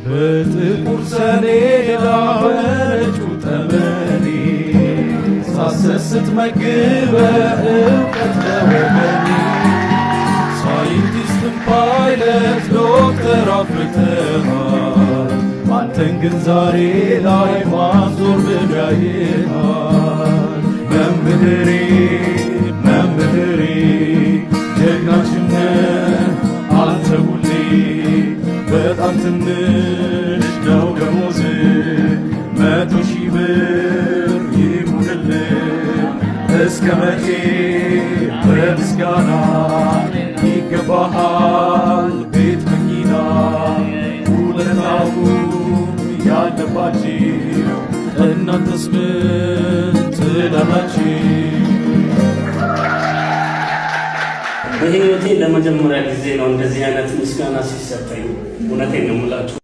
በጥቁር ሰሌዳ በነጩ ጠመኔ ሳሰስት መግበ እውቀት ለወገኔ፣ ሳይንቲስትን፣ ፓይለት፣ ዶክተር አፍርተሃል። አንተን ግን ዛሬ ላይ ማን ዞር ብሎ ያይሃል? መምህሬ፣ መምህሬ፣ ጀግናችን ነህ አንተ ሁሌ። በጣም ትንሽ ነው ደሞዝ፣ 100,000 ብር ይሁንልህ። እስከ መቼ በምስጋና? ይገባሃል ቤት መኪና። ውለታው ያለባችሁ እናንተስ ምን ትላላችሁ? በህይወቴ ለመጀመሪያ ጊዜ ነው እንደዚህ አይነት ምስጋና ሲሰጠኝ። እውነቴን ነው የምላችሁ።